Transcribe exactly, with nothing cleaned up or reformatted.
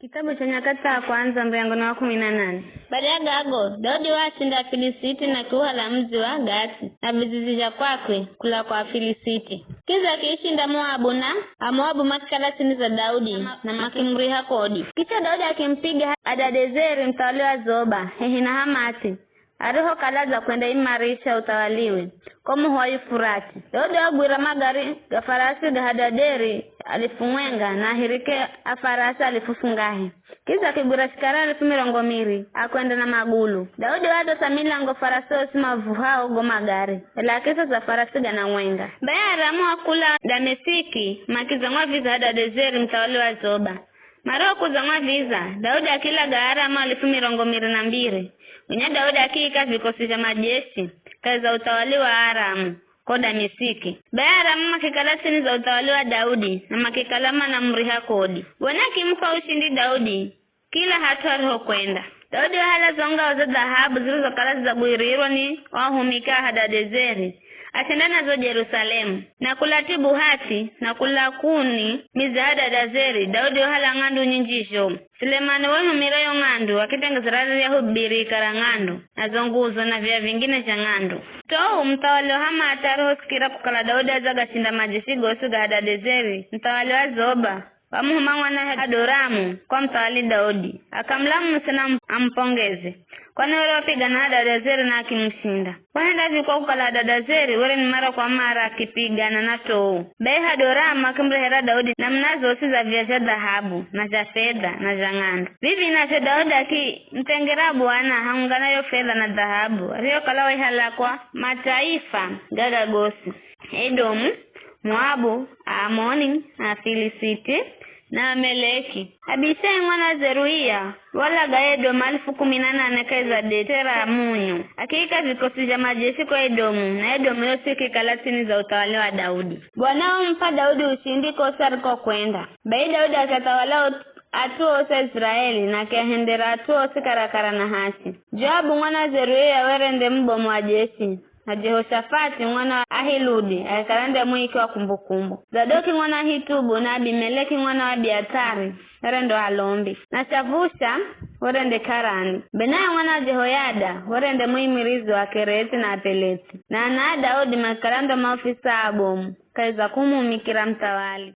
Kitabu cha Nyakati za Kwanza, mrengo ni wa kumi na nane. Baada ya gago, Daudi waashinda Afilisiti na akiuhala mudzi wa Gati na vidzidzi zha kwakwe kula kwa Afilisiti. Kidza akiishinda Moabu, na Amoabu makikala tsini za Daudi na makimuriha kodi. Kisha Daudi akimpiga Hadadezeri muthawali wa Zoba hehi na Hamathi, arihokala adzakwendayimarisha uthawaliwe ko muho wa Yufurati. Daudi wagwira magari ga farasi ga Hadadezeri alifu mwenga na ahirike a farasi alifu fungahe. Kidza akigwira shikari alifu mirongo miri akwenda na magulu. Daudi waathosa milango farasi osi mavuhao go magari, ela akisosa farasi gana mwenga. Bai Aaramu a kula Damesiki makidza mwaviza Hadadezeri muthawali wa Zoba. Marihokudza mwaviza, Daudi akilaga Aaramu alifu mirongo miri na mbiri. Gonya Daudi akiika vikosi zha majeshi kahi za uthawali wa Aaramu ko Damesiki. Bai Aaramu makikala tsini za uthawali wa Daudi, na makikala manamuriha kodi. Bwana akimup'a ushindi Daudi kila hat'u arihokwenda. Daudi wahala zo ngao za dhahabu zirizokala zidzagwirirwa ni o ahumiki a Hadadezeri, achenda nazo Jerusalemu, na kula Tibuhathi, na kula Kuni, midzi ya Hadadezeri, Daudi wahala ng'andu nyinji zhomu. Sulemani wahumira yo ng'andu, akitengezera riryahu birika ra ng'andu, na zo nguzo na via vingine zha ng'andu. Tou muthawali wa Hamathi arihosikira kukala Daudi adzagashinda majeshi gosi ga Hadadezeri, muthawali wa Zoba, wamuhuma mwanahe Hadoramu kwa muthawali Daudi, akamulamusa na am-, amupongeze, kwani were wapigana na Hadadezeri na akimushinda. Wahenda vii kwa kukala Hadadezeri were ni mara kwa mara akipigana na Tou. Bai Hadoramu akimurehera Daudi namuna zosi za via zha dhahabu, na zha fedha, na zha ng'andu. Vivi nazho Daudi akimuthengera Bwana hamwenga na yo fedha na dhahabu, ariyokala waihala kwa mataifa gaga gosi. Edomu, Moabu, Aamoni, Afilisiti, na Ameleki. Abishai mwana Zeruia walaga Edomu alifu kumi na nane kahi za dete ra munyu, akiika vikosi zha majeshi ko Edomu, na Edomu yosi ikikala tsini za uthawali wa Daudi. Bwana wamup'a Daudi ushindi kosi arikokwenda. Bai Daudi akiathawala ut-, at'u osi a Iziraeli, na akiahendera at'u osi karakara na hachi. Joabu mwana Zeruia were nde mubomu wa jeshi, na Jehoshafati mwana wa Ahiludi akikala nde muiki wa kumbukumbu. Zadoki mwana wa Ahitubu na Abimeleki mwana wa Abiathari were ndo alombi, na Shavusha were nde karani. Benaya mwana wa Jehoyada were nde muimirizi wa Akereti na Apeleti, na ana a Daudi makikala ndo maofisa abomu kahi za kumuhumikira muthawali.